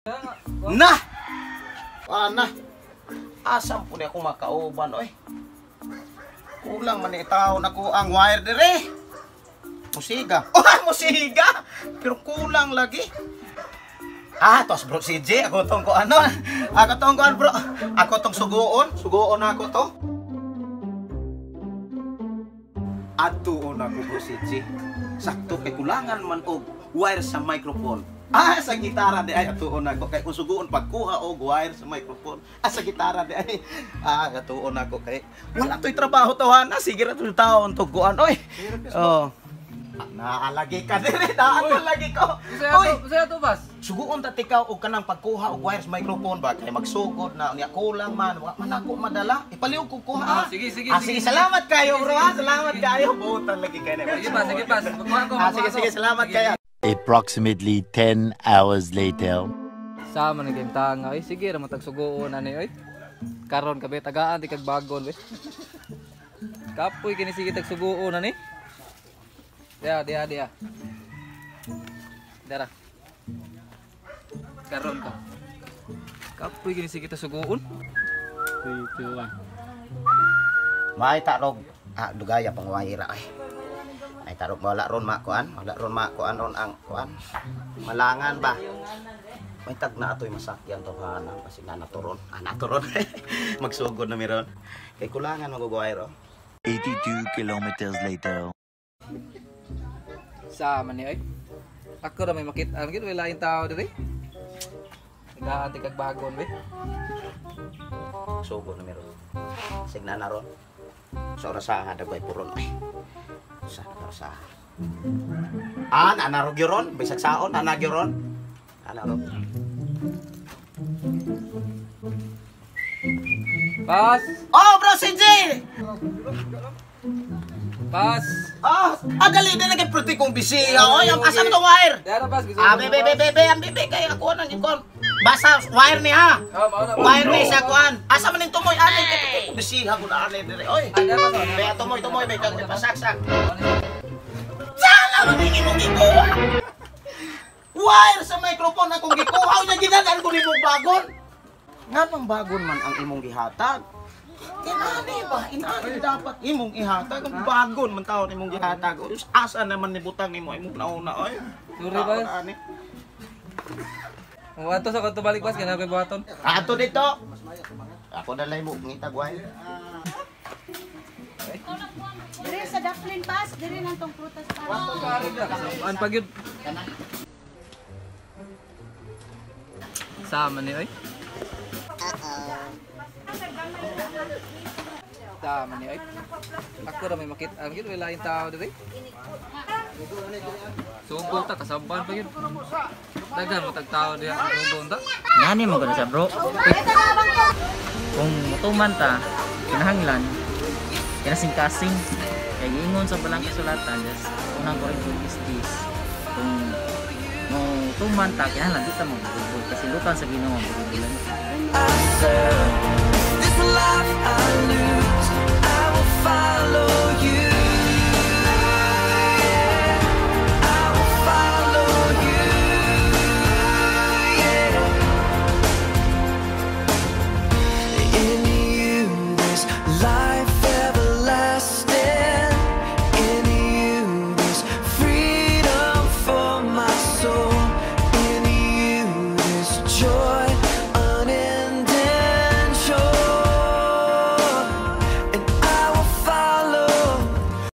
Na! Ana! Asam po ni ako makauban, oy. Kulang man ni taon ako ang wire dire. Musiga. Oh, musiga! Pero kulang lagi. Ah, tos bro CJ, ako tong ko ano. Ako tong kuan bro. Ako tong suguon, suguon ako to. Adtuon ako bro CJ. Sakto kay kulangan man og wire sa microphone. Ah, sa gitara di ay atuon ako kay kung suguon pagkuha og wire sa microphone. Ah, sa gitara di ay. Ah, atuon ako kay wala to'y trabaho tawhana, sige ra to'y taon tuguan oy. Oh. Naalagi ka diri, naalagi ko. Uy, usa to bas. Suguon ta tikaw og kanang pagkuha og wire sa microphone ba kay magsugod na unya kulang man, wa man ako madala. Ipaliw ko kuha. Ah, sige, sige, Ah, sige, salamat kayo bro. Ah, salamat kayo. Butan lagi kay na. Sige pa, sige pas. Magkuha ko. Ah, sige, sige, salamat kayo. Approximately 10 hours later. Sama ni game tanga oy. Sige ra matag suguon ani oy. Karon ka be tagaan di kag bagon be. Kapoy kini sige tag suguon ani. Dia dia dia. Dara. Karon ka. Kapoy kini sige tag suguon. 3, 2, 1. May tarog. Ah, dugaya pang wire ay. Ay tarog wala ron makuan, wala ron makuan ron ang kuan. Malangan ba? May tag na atoy masakyan to hana kasi na naturon. Ah, naturon. Magsugod na miron. Kay kulangan magugwire oh. 82 kilometers later. Sama ni oy. Ako ra may makit-an gid wala laing tao diri. Tagaan di kag bagon be. Sugod na miron. Signa na ron. Sa orasaha dagway puron ay. Sa orasaha. Ah, naanarog ron, bisag saon anagyo ron. Anarog. Pas, Oh, bro CJ! pas. Ah, dali din naging proti kong bisiya. Oy, ang asam to wire. Dara pas gusto. Ah, bebe, bebe, bebe, ang bebe kay ako nang ikon. Basta wire ni ha. Oh, mao na. Wire ni sa kuan. Asa man ning tumoy ani kay proti kong bisiya ko na ani dire. Oy. Ah, dara pas. Be, tumoy, tumoy, be, kag pasaksak. Sala mo dingi mo gikuha. Wire sa microphone akong gikuha unya ginadan ko nimo bagon. Nganong bagon man ang imong gihatag? Inani ba? Inani dapat imong ihatag. Ang bagon man taon imong gihatag. Asa naman ni butang nimo imong nauna oy. Sorry, boss. Ani. Ato sa kanto balik pas kay na koy buhaton. Ato dito. Ako dalay mo ngitag wire. Dire sa Dublin Pass, dire nang tong prutas pass. An pa gyud. Sama ni oy. Sama ni oy. Ako ra may makit-an gid wala laing tao diri. Sugo ta kasaban pa gyud. Daghan mo tag tao diha sugo ta. Ngani mo gud sa bro. Kung mutuman ta, kinahanglan kinasing-kasing kay giingon sa balang kasulatan just unang Corinto 10:10 kung mutuman ta kinahanglan di ta magbulbul kasi lutan sa Ginoo ang bulbulan. This life I lose, I will follow you. Yeah. I will follow you. Yeah. In you there's life everlasting. In you there's freedom for my soul. In you there's joy.